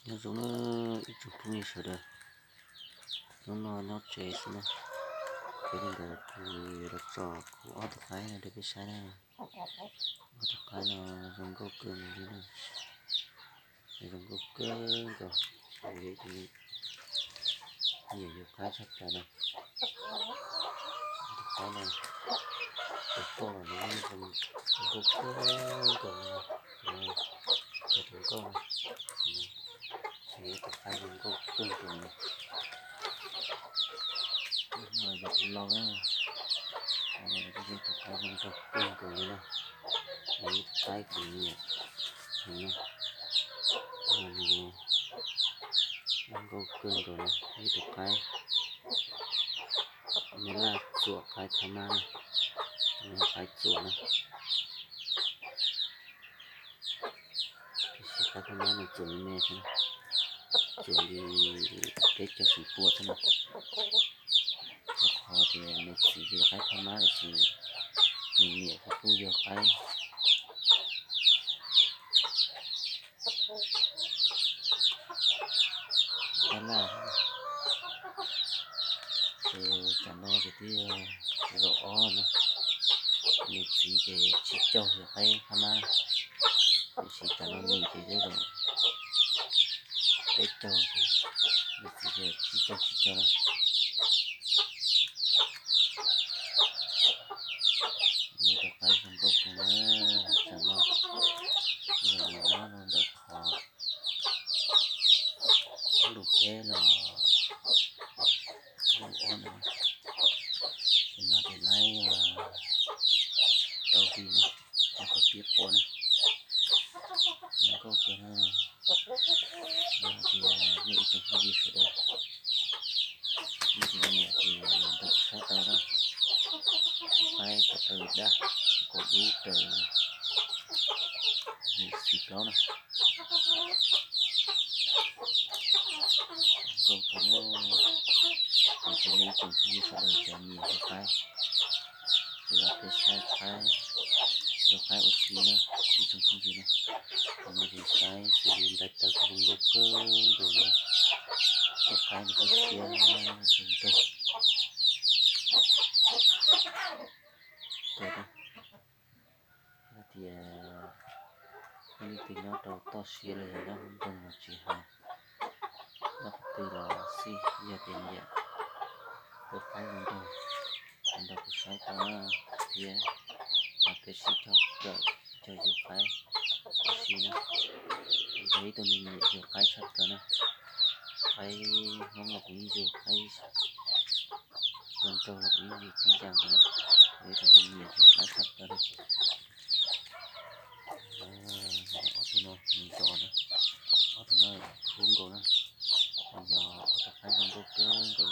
Nyob zoo na ib tsoom phooj ywg sawv daws, hnub no nyob tsev xwb na, ces li ntawd kuv yuav los tso kuv ob tug qaib no rau peb saib na. Ob tug qaib no zoo nkauj kawg li na, zoo nkauj kawg nkaus, yog ib tug nyiam yug qaib tshaj plaws na. Ob tug qaib no, tus poj los nws zoo nkauj kawg nkaus li no, yog tus nkauj no, yog ib tug qaib zoo nkauj kawg nkaus li. Tus no yog tus lau na, tus qaib zoo nkauj kawg nkaus li na, yog ib tug qaib kuv nyiam heev na. Nws zoo nkauj kawg nkaus na, ib tug qaib me laj txuam qaib phab mab na, qaib txuam na. Tiam sis qaib phab mab no txuam me me xwb na, txuam li peb caug feem pua xwb na. Rau qhov tias nws txiv ces qaib phab mab tiam sis nws niam kuj yog qaib, qaib laj. Ces tsam no ces twb zaum ob na, nws txiv ces tsib caug yog qaib phab mab, tiam sis tsam no nws ces twb zaum peb caug, nws txiv ces tsib caug tsib caug na. Nws tus qaib zoo nkauj kawg na, tsam no zaum nyob no ntawm qhov ob lus peb los ob lus ob ntawd, ces no ces laib tau vi na, yog qhov pib quaj na. Zoo nkauj kawg na. Yog hais tias nej ib tsoom phooj ywg sawv daws, nej tus me nyuam ces nrog kuv saib tau na, qaib tawm plaws daj, kaum dub raws xim plaub na. Zoo nkauj kawg na. Yog tias nej ib tsoom phooj ywg sawv daws cov nyiam yug qaib, ces los peb saib qaib, yug qaib ua si na, ib tsoom phooj ywg na. Qhov no ces saib xws li ntais taws kuj zoo nkauj kawg nkaus li, tus qaib nws kuj siab zoo nraug kawg na. Yog tias nej leej twg nyob rau toj siab los yog nyob hauv nroog los tsis hais, nyob qhov twg los xij, yog tias nyiam tus qaib zoo nraug, ces nrog kuv saib tau na, thiab peb sib cog kawm cog yug qaib ua si na. Yog ib tug neeg nyiam yug qaib tshaj plaws na, qaib Hmoob los kuv yeej yug, qaib tug nraug los kuv yeej yug tib yam nkaus na. Yog ib tug neeg nyiam yug qaib tshaj plaws na. Ob tug no nws yog na, ob tug no khub nkaus na, yog ob tug qaib zoo nkauj kawg nkaus.